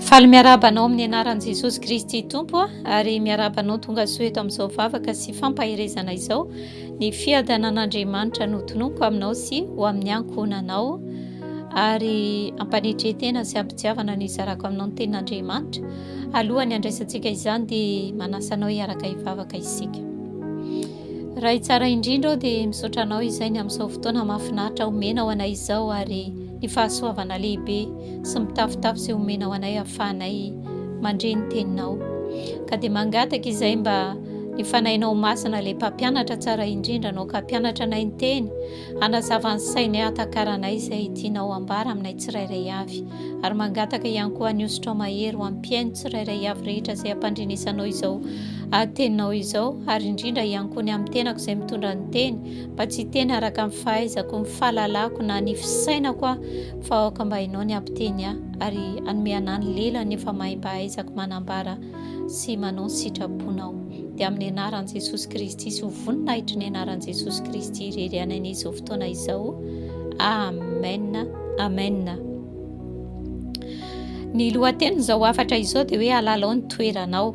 Faly miarahaba anao amin'ny anaran'i Jesosy Kristy Tompo ary miarahaba anao tonga soa eto amin'izao vavaka sy fampaherezana izao. Ny fiadanan'Andriamanitra no tononiko aminao sy ho amin'ny ankohonanao ary ampanetren-tena sy ampitiavana no hizarako aminao ny tenin'Andriamanitra. Alohan'ny handraisantsika izany dia manasa anao hiaraka hivavaka isika. Ray tsara indrindra aho dia misaotra anao izay ny amin'izao fotoana mahafinaritra omenao anay izao ary ny fahasoavana lehibe sy mitafotafo izay omenao anay ahafahanay mandre ny teninao. Ka dia mangataka izay mba ny fanahinao masina ilay mpampianatra tsara indrindra anao ka hampianatra anay ny teny, hanazava ny sainay hahatakaranay izay tianao ambara aminay tsirairay avy. Ary mangataka ihany koa ny hosotrao mahery ho amin'ny mpihaino tsirairay avy rehetra izay ampandrenesanao izao teninao izao, ary indrindra ihany koa ny amin'ny tenako izay mitondra ny teny, mba tsy hiteny araka ny fahaizako, ny fahalalako na ny fisainako aho, fa aoka mba ianao ny hampiteny ahy, ary hanome anà ny lela nefa mahay mba hahaizako manambara sy manao ny sitraponao. Dia amin'ny anaran'i Jesosy Kristy sy ho voninahitry ny anaran'i Jesosy Kristy irery ihany anie izao fotoana izao. Amen. Amen. Ny lohatenin'izao hafatra izao dia hoe alalao ny toeranao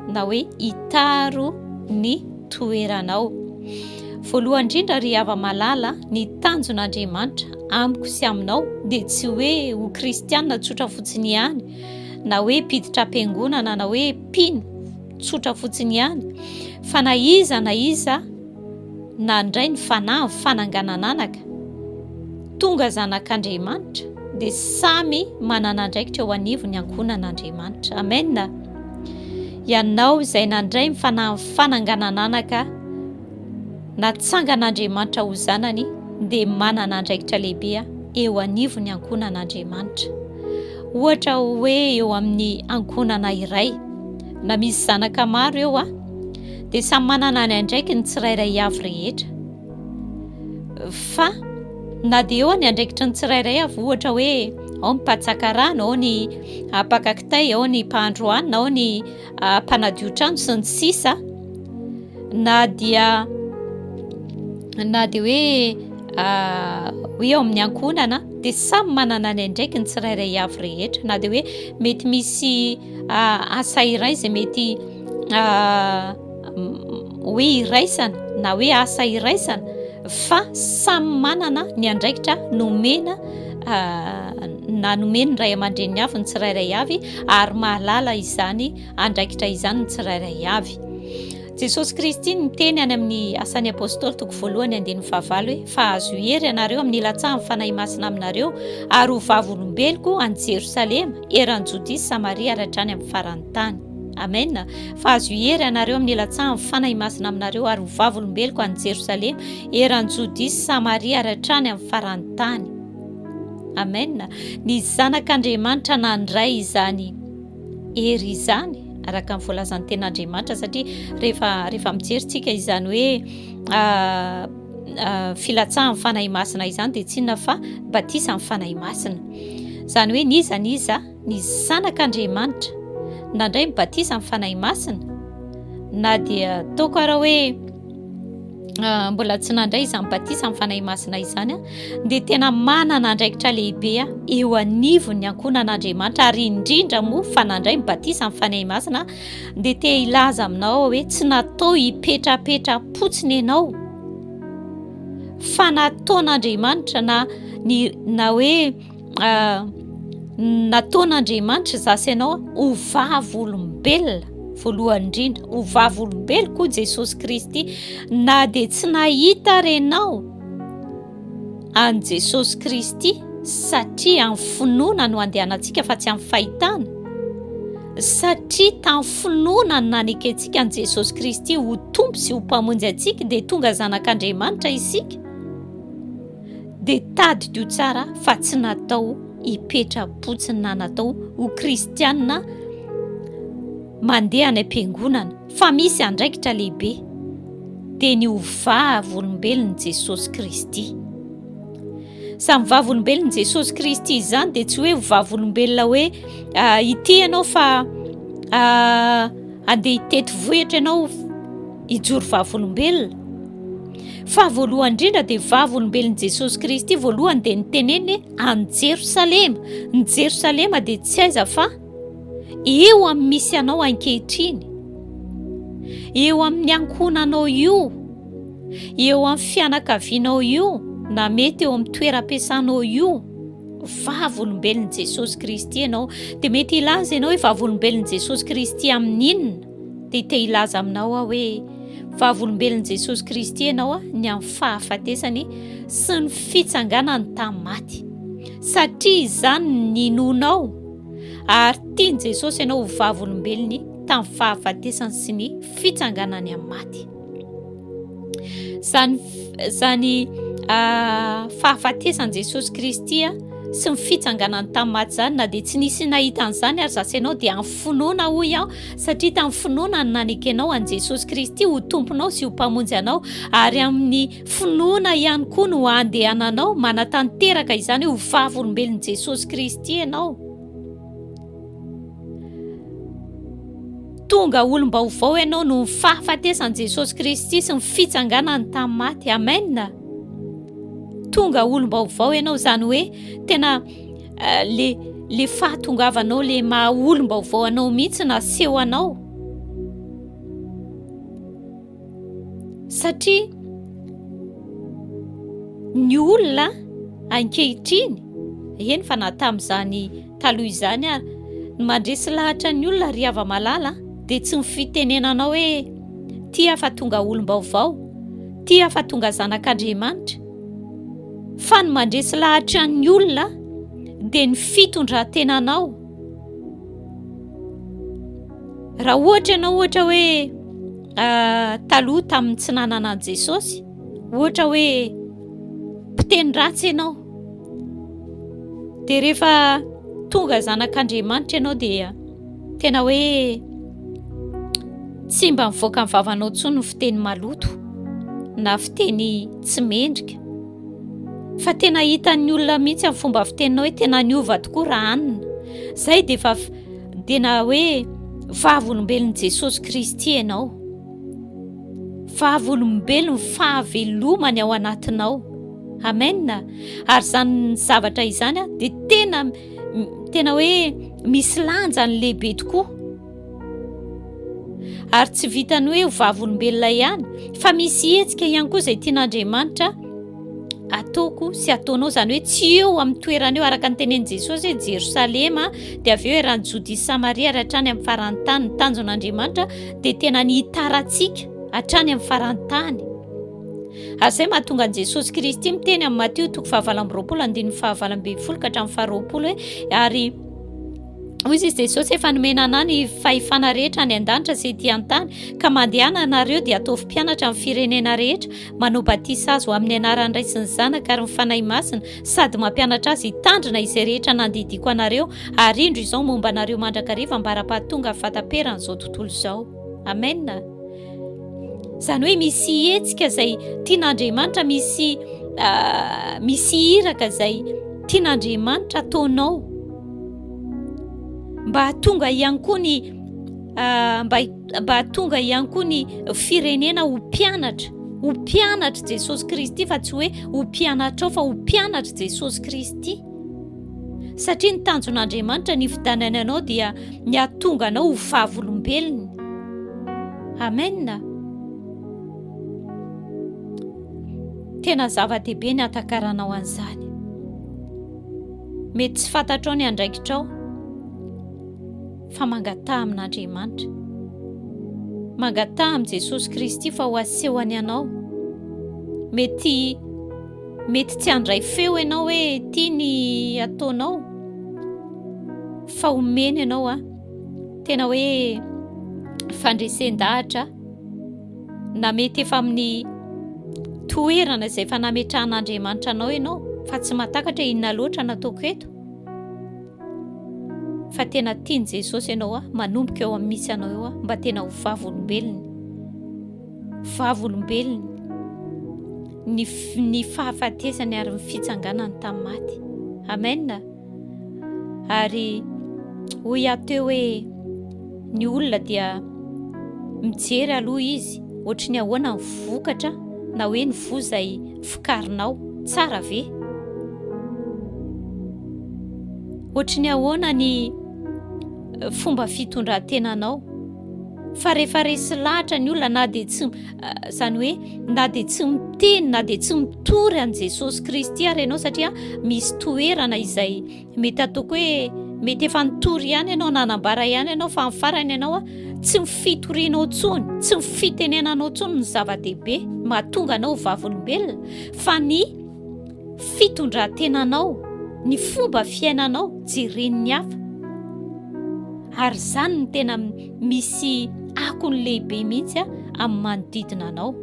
na hoe itaro ny toeranao. Voalohany indrindra ry hava-malala, ny tanjon'Andriamanitra amiko sy aminao dia tsy hoe ho kristianina tsotra fotsiny ihany na hoe mpiditra am-piangonana na hoe mpino tsotra fotsiny ihany fa na iza na iza nandray ny fanahy fananganan'anaka tonga zanak'Andriamanitra dia samy manana andraikitra eo anivon'ny ankohonan'Andriamanitra. Amen. Ianao izay nandray ny fanahy fananganan'anaka natsangan'Andriamanitra ho zanany dia manana andraikitra lehibe eo anivon'ny ankohonan'Andriamanitra. Ohatra hoe eo amin'ny ankohonana iray na misy zanaka maro eo a dia samy manana ny andraikiny ny tsirairay avy rehetra. Fa na dia eo ny andraikitry ny tsirairay avy, ohatra hoe ao ny mpatsaka rano, ao ny mpaka kitay, ao ny mpahandro hanina, ao ny mpanadio trano sy ny sisa, na dia na dia hoe hoe eo amin'ny ankohonana dia samy manana ny andraikiny tsirairay avy rehetra, na dia hoe mety misy asa iray izay mety hoe iraisana na hoe asa iraisana fa samy manana ny andraikitra nomena na nomen'ny ray aman-dreniny avy ny tsirairay avy ary mahalala izany andraikitra izany ny tsirairay avy. Jesosy Kristy niteny any amin'ny Asan'ny Apostoly toko voalohany andininy fahavalo hoe fa azo hery ianareo amin'ny ilatsahan'ny Fanahy Masina aminareo ary ho vavolombeloko any Jerosalema, eran'i Jodia sy Samaria ary hatrany amin'ny faran'ny tany. Amen. Fa azo hery ianareo amin'ny ilatsahan'ny Fanahy Masina aminareo ary ho vavolombeloko any Jerosalema, eran'i Jodia sy Samaria ary hatrany amin'ny faran'ny tany. Amen. Ny Zanak'Andriamanitra nandray izany hery izany araka ny voalazan'ny tenin'Andriamanitra satria rehefa rehefa mijery tsika izany hoe filatsahan'ny Fanahy Masina izany dia tsy inona fa batisan'ny Fanahy Masina. Izany hoe n'iza n'iza ny zanak'Andriamanitra nandray ny batisan'ny Fanahy Masina na dia ataoko ara hoe ah, mbola tsy nandray izany batisan'ny Fanahy Masina izany dia tena manana andraikitra lehibe eo anivon'ny ankohonan'Andriamanitra ary indrindra moa fa nandray ny batisan'ny Fanahy Masina dia te hilaza aminao aho hoe tsy natao hipetrapetra-potsiny ianao fa nataon'Andriamanitra na ny na hoe ah, nataon'Andriamanitra za sy ianao ho vavolombelona voalohany indrindra ho vavolombeloko hoy Jesosy Kristy na dia tsy nahita ary ianao an'i Jesosy Kristy satria amin'ny finoana no andehanantsika fa tsy amin'ny fahitana satria tamin'ny finoana no nanekentsika an'i Jesosy Kristy ho Tompo sy ho Mpamonjy antsika dia tonga zanak'Andriamanitra isika dia tadidio tsara fa tsy natao hipetra-potsiny na natao ho kristianina mandeha any am-piangonana fa misy andraikitra lehibe dia ny ho vavolombelon'i Jesosy Kristy. Samy vavolombelon'i Jesosy Kristy izany dia tsy hoe vavolombelona hoe ah, ity ianao fa ah, andeha hitety vohitra ianao hijoro vavolombelona. Fa voalohany indrindra dia vavolombelon'i Jesosy Kristy voalohany dia niteneniny hoe any Jerosalema. Ny Jerosalema dia tsy aiza fa. Eo amin'ny misy anao ankehitriny, eo amin'ny ankohonanao io, eo amin'ny fianakavianao io, na mety eo amin'ny toeram-piasanao io, vavolombelon'i Jesosy Kristy ianao. Dia mety hilaza ianao hoe vavolombelon'i Jesosy Kristy amin'ny inona? Dia te hilaza aminao aho hoe vavolombelon'i Jesosy Kristy ianao ny amin'ny fahafatesany sy ny fitsanganany tamin'ny maty. Satria izany no ninoanao ary tian'i Jesosy ianao ho vavolombelony tamin'ny fahafatesany sy ny fitsanganany amin'ny maty. Izany izany fahafatesan'i Jesosy Kristy sy ny fitsanganany tamin'ny maty izany na dia tsy nisy nahita an'izany ary za sy ianao dia amin'ny finoana hoy aho satria tamin'ny finoana no nanekenao an'i Jesosy Kristy ho Tomponao sy ho Mpamonjy anao ary amin'ny finoana ihany koa no andehananao manatanteraka izany hoe ho vavolombelon'i Jesosy Kristy ianao. Tonga olom-baovao ianao noho ny fahafatesan'i Jesosy Kristy sy ny fitsanganany tamin'ny maty. Amen. Tonga olom-baovao ianao, izany hoe tena eh, le le fahatongavanao le maha olom-baovao anao mihitsy naseho anao. Satria ny olona ankehitriny, eny fa na tamin'izany taloha izany ary, ny mandresy lahatra ny olona ry hava-malala dia tsy ny fitenenanao hoe ty aho fa tonga olom-baovao, ty aho fa tonga zanak'Andriamanitra, fa ny mandresy lahatra ny olona dia ny fitondran-tenanao. Raha ohatra ianao ohatra hoe taloha tamin'ny tsy nanana an'i Jesosy, ohatra hoe mpiteny ratsy ianao, dia rehefa tonga zanak'Andriamanitra ianao dia tena hoe tsy mba mivoaka ny vavanao intsony ny fiteny maloto na fiteny tsy mendrika. Fa tena hitan'ny olona mihitsy amin'ny fomba fiteninao hoe tena niova tokoa raha anona. Izay dia efa tena hoe vavolombelon'i Jesosy Kristy ianao. Vavolombelon'ny fahavelomany ao anatinao. Amen. Ary izany zavatra izany dia tena tena hoe misy lanjany lehibe tokoa. Ary tsy vitan'ny hoe ho vavolombelona ihany, fa misy hetsika ihany koa izay tian'Andriamanitra ataoko sy ataonao, izany hoe tsy eo amin'ny toerana eo, araka ny tenenin'i Jesosy hoe Jerosalema, dia avy eo eran'i Jodia sy Samaria ary hatrany amin'ny faran'ny tany. Ny tanjon'Andriamanitra dia tena ny hitarantsika hatrany amin'ny faran'ny tany. Ary izay mahatonga an'i Jesosy Kristy miteny amin'ny Matio toko fahavalo amby roapolo andininy fahavalo ambin'ny folo ka hatramin'ny faharoapolo hoe ary Hoy izy, Jesosy efa nomena anà ny fahefana rehetra any an-danitra sy ety an-tany, ka mandehana ianareo dia ataovy mpianatra ny firenena rehetra, manao batisa azy ho amin'ny anaran'ny Ray sy ny Zanaka ary ny Fanahy Masina, sady mampianatra azy hitandrina izay rehetra nandidiako anareo, ary indro izao momba anareo mandrakariva ambara-pahatonga fahataperan'izao tontolo izao. Amena. Izany hoe misy hetsika izay tian'Andriamanitra, misy misy iraka izay tian'Andriamanitra ataonao mba hahatonga ihany koa ny mba mba hahatonga ihany koa ny firenena ho mpianatra, ho mpianatr'i Jesosy Kristy fa tsy hoe ho mpianatrao fa ho mpianatr'i Jesosy Kristy. Satria ny tanjon'Andriamanitra nifidianany anao dia ny hahatonga anao ho vavolombelony. Amen. Tena zava-dehibe ny hatakaranao an'izany. Mety tsy fantatrao ny andraikitrao fa mangataha amin'Andriamanitra. Mangataha amin'i Jesosy Kristy fa ho asehony anao. Mety Mety tsy handray feo ianao hoe ity ny ataonao fa omeny ianao a tena hoe fandresen-dahatra na mety efa amin'ny toerana izay efa nametrahan'Andriamanitra anao ianao fa tsy mahatakatra hoe inona loatra no ataoko eto fa tena tian'i Jesosy ianao a manomboka eo amin'ny misy anao eo a mba tena ho vavolombelony vavolombelony ny ny fahafatesany ary ny fitsanganany tamin'ny maty. Amen. Ary hoy aho teo hoe ny olona dia mijery aloha izy ohatry ny ahoana ny vokatra na hoe ny voa izay vokarinao tsara ve? Ohatry ny ahoana ny. fomba fitondran-tenanao. Fa rehefa resy lahatra ny olona na dia tsy izany hoe na dia tsy miteny na dia tsy mitory an'i Jesosy Kristy ary ianao satria misy toerana izay mety ataoko hoe mety efa nitory ihany ianao nanambara ihany ianao fa amin'ny farany ianao tsy ny fitorianao intsony, tsy ny fitenenanao intsony ny zava-dehibe mahatonga anao ho vavolombelona fa ny fitondran-tenanao, ny fomba fiainanao jeren'ny hafa. Ary izany no tena misy akony lehibe mihitsy amin'ny manodidina anao.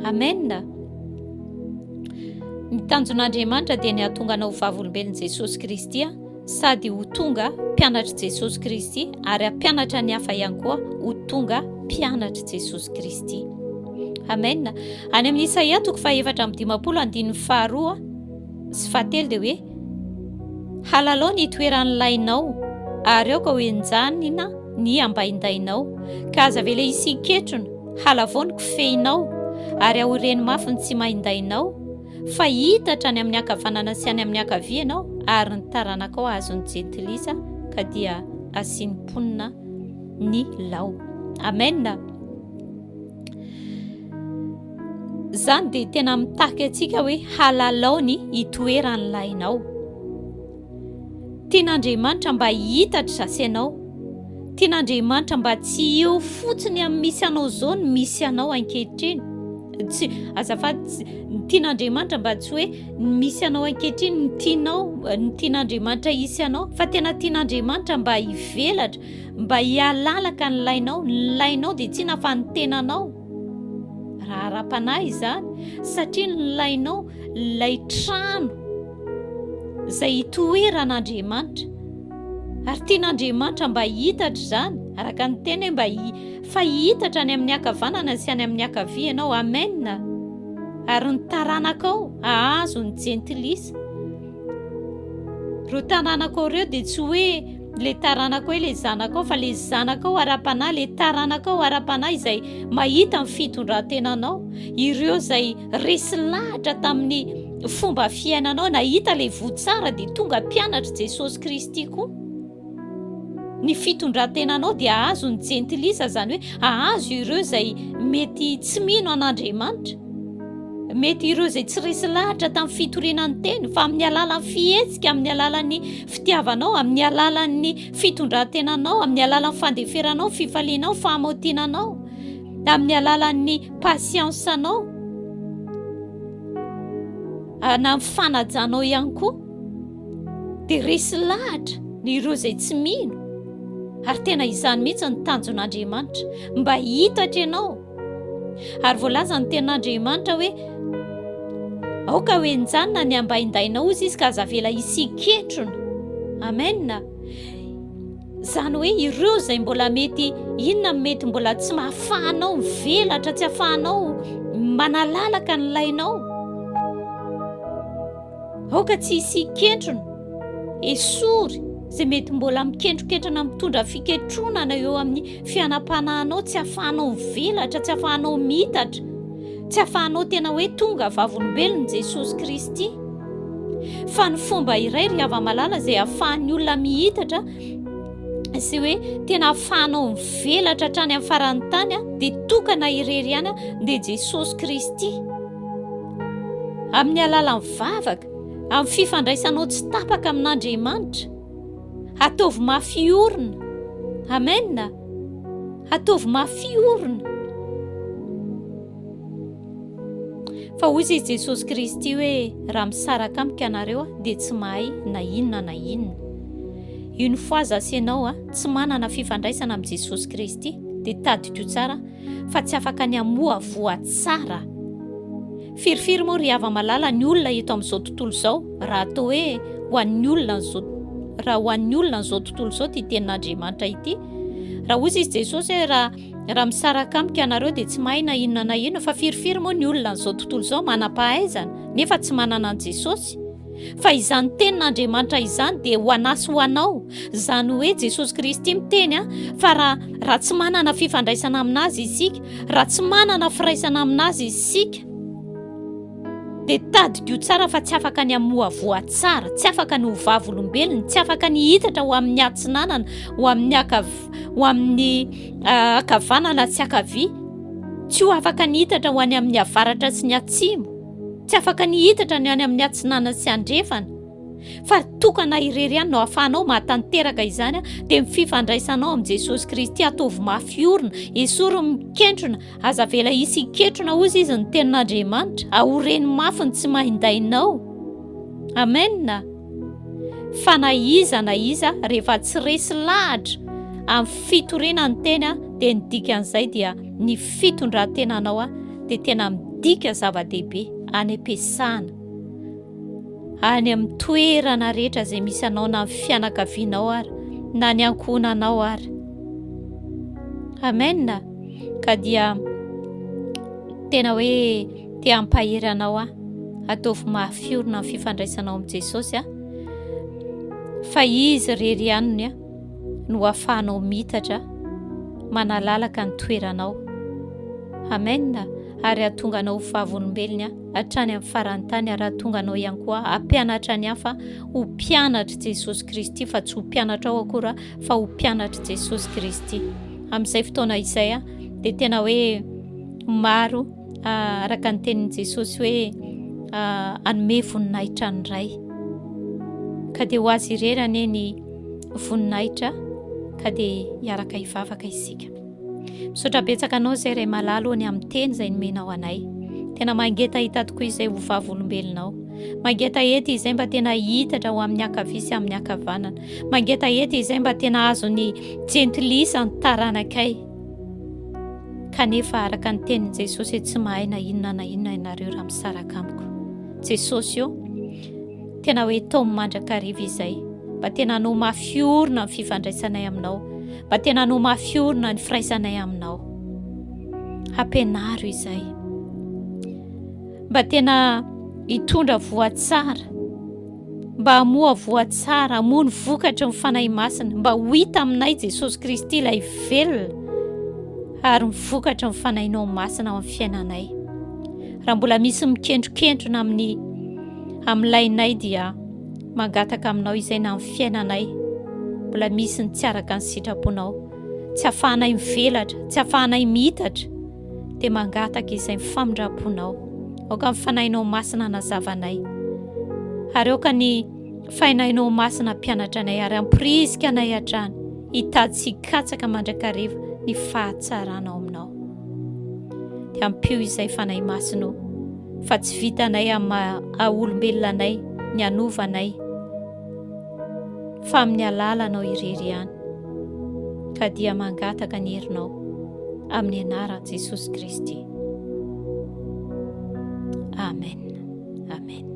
Amen. Ny tanjon'Andriamanitra dia ny hahatonga anao ho vavolombelon'i Jesosy Kristy sady ho tonga mpianatr'i Jesosy Kristy ary hampianatra ny hafa ihany koa ho tonga mpianatr'i Jesosy Kristy. Amen. Any amin'ny Isaia toko faha-efatra amby 50 andininy faharoa sy fahatelo dia hoe halalao ny toeran'ny lainao ary aoka ho henjanina ny ambaindainao ka aza avela hisy hiketrona, halavao ny kofehinao ary aoreno mafy ny tsimaindainao Fa hitatra any amin'ny ankavanana sy any amin'ny ankavia ianao, ary ny taranakao hahazo ny jentilisa, ka dia hasian'ny mponina ny lao. Amen. Izany dia tena mitaky antsika hoe halalao ny hitoeran'ny lainao. Tian'Andriamanitra mba hitatra zasy ianao. Tian'Andriamanitra mba tsy eo fotsiny amin'ny misy anao izao ny misy anao ankehitriny. Tsy, azafady, ny tian'Andriamanitra mba tsy hoe ny misy anao ankehitriny ny tianao, ny tian'Andriamanitra hisy anao, fa tena tian'Andriamanitra mba hivelatra, mba hialalaka ny lainao, ny lainao dia tsy inona fa ny tenanao. Raha ara-panahy izany, satria ny lainao, ilay trano izay itoeran'Andriamanitra. Ary tian'Andriamanitra mba hitatra izany, araka ny teny hoe mba fa hihitatra any amin'ny ankavanana sy any amin'ny ankavia ianao. Amen! Ary ny taranakao hahazo ny jentilisa. Ireo taranakao ireo dia tsy hoe ilay taranakao ilay zanakao fa ilay zanakao ara-panahy, ilay taranakao ara-panahy izay mahita ny fitondran-tenanao, ireo izay resy lahatra tamin'ny fomba fiainanao, nahita ilay voa tsara dia tonga mpianatr'i Jesosy Kristy koa. Ny fitondran-tenanao dia hahazo ny jentilisa, izany hoe hahazo ireo izay mety tsy mino an'Andriamanitra, mety ireo izay tsy resy lahatra tamin'ny fitoriana ny teny, fa amin'ny alalan'ny fihetsika, amin'ny alalan'ny fitiavanao, amin'ny alalan'ny fitondran-tenanao, amin'ny alalan'ny fandeferanao, fifalianao, fahamaotinanao, amin'ny alalan'ny patience-nao, na ny fanajanao ihany koa. dia resy lahatra ny ireo izay tsy mino ary tena izany mihitsy ny tanjon'Andriamanitra mba hitatra ianao ary voalaza ny tenin'Andriamanitra hoe aoka ho enjanina ny ambaindainao ozy izy ka aza avela hisy kentrona amen izany hoe ireo izay mbola mety inona mety mbola tsy mahafahanao mivelatra tsy ahafahanao manalalaka ny lainao Aoka tsy hisy hikentrona, esory izay mety mbola mikentrokentrona mitondra fiketronana eo amin'ny fianam-panahinao tsy ahafahanao mivelatra, tsy ahafahanao miitatra, tsy ahafahanao tena hoe tonga vavolombelon'i Jesosy Kristy. Fa ny fomba iray ry hava-malala izay ahafahan'ny olona miitatra sy hoe tena ahafahanao mivelatra hatrany amin'ny faran'ny tany dia tokana irery ihany dia Jesosy Kristy. Amin'ny alalan'ny vavaka, amin'ny fifandraisanao tsy tapaka amin'Andriamanitra. Ataovy mafy orina. Amen. Ataovy mafy orina. Fa hoy izy Jesosy Kristy hoe raha misaraka amiko ianareo dia tsy mahay na inona na inona. Une fois zasy ianao tsy manana fifandraisana amin'i Jesosy Kristy dia tadidio tsara fa tsy afaka ny hamoa voa tsara. Firifiry moa ry hava-malala ny olona eto amin'izao tontolo izao raha atao hoe ho an'ny olona an'izao raha ho an'ny olona an'izao tontolo izao ity tenin'Andriamanitra ity. Raha hoy izy Jesosy hoe raha raha misaraka amiko ianareo dia tsy mahay na inona na inona fa firifiry moa ny olona an'izao tontolo izao manam-pahaizana nefa tsy manana an'i Jesosy. Fa izany tenin'Andriamanitra izany dia ho anà sy ho anao, izany hoe Jesosy Kristy miteny a, fa raha raha tsy manana fifandraisana aminazy isika, raha tsy manana firaisana aminazy isika, dia tadidio tsara fa tsy afaka ny hamoa voa tsara, tsy afaka ny ho vavolombelony, tsy afaka ny hitatra ho amin'ny atsinanana, ho amin'ny akav- ho amin'ny ankavanana sy ankavia, tsy ho afaka ny hitatra ho any amin'ny avaratra sy ny atsimo, tsy afaka ny hitatra ny any amin'ny atsinanana sy andrefana. Fa tokana irery ihany no ahafahanao mahatanteraka izany, dia ny fifandraisanao amin'i Jesosy Kristy. Ataovy mafy orina, esory ny mikentrona, aza avela hisy hiketrona hozy izy ny tenin'Andriamanitra, aoreno mafy ny tsy mahindainao. Amen. Fa na iza na iza rehefa tsy resy lahatra amin'ny fitoriana ny teny dia ny dikan'izay dia ny fitondran-tenanao dia tena midika zava-dehibe any am-piasana. any amin'ny toerana rehetra izay misy anao na ny fianakavianao ary na ny ankohonanao ary. Amen. Ka dia tena hoe te hampahery anao aho. Ataovy mafy orina ny fifandraisanao amin'i Jesosy a. Fa izy irery ihany no ahafahanao mitatra manalalaka ny toeranao. Amen. Ary hahatonga anao ho vavolombelony hatrany amin'ny faran'ny tany ary hahatonga anao ihany koa hampianatra ny hafa ho mpianatr'i Jesosy Kristy fa tsy ho mpianatrao akory fa ho mpianatr'i Jesosy Kristy. Amin'izay fotoana izay dia tena hoe maro araka ny tenin'i Jesosy hoe hanome voninahitra ny Ray. Ka dia ho azy irery anie ny voninahitra ka dia hiaraka hivavaka isika. Misaotra betsaka anao izay Ray malala ô ny amin'ny teny izay nomenao anay. Tena mangetaheta tokoa izay ho vavolombelonao. Mangetaheta izay mba tena hitatra ho amin'ny ankavia sy amin'ny ankavanana. Mangetaheta izay mba tena azon'ny jentilisa ny taranakay. Kanefa araka ny tenin'i Jesosy tsy mahay na inona na inona ianareo raha misaraka amiko. Jesosy ô, Tena hoe taomy mandrakariva izay. Mba tena hanao mafy orina ny fifandraisanay aminao. Mba tena hanao mafy orina ny firaisanay aminao. Hampianaro izay. Mba tena hitondra voa tsara. Mba hamoa voa tsara, hamoa ny vokatry ny Fanahy Masina. Mba ho hita aminay Jesosy Kristy ilay velona ary ny vokatry ny Fanahinao Masina ao amin'ny fiainanay. Raha mbola misy mikendrokendrona amin'ny Amin'ny lainay dia mangataka aminao izay na amin'ny fiainanay mbola misy ny tsy araka ny sitraponao, tsy afahanay mivelatra, tsy afahanay miitatra, dia mangataka izay ny famindram-ponao. Aoka ny Fanahinao Masina hanazava anay, ary aoka ny Fanahinao Masina hampianatra anay ary hamporisika anay hatrany hitady sy hikatsaka mandrakariva ny fahatsaranao aminao. Dia ampio izay Fanahy Masina ô. fa tsy vitanay amin'ny maha olombelona anay ny hanova anay fa amin'ny alalanao irery ihany ka dia mangataka ny herinao amin'ny anaran'i Jesosy Kristy. Amen. Amen.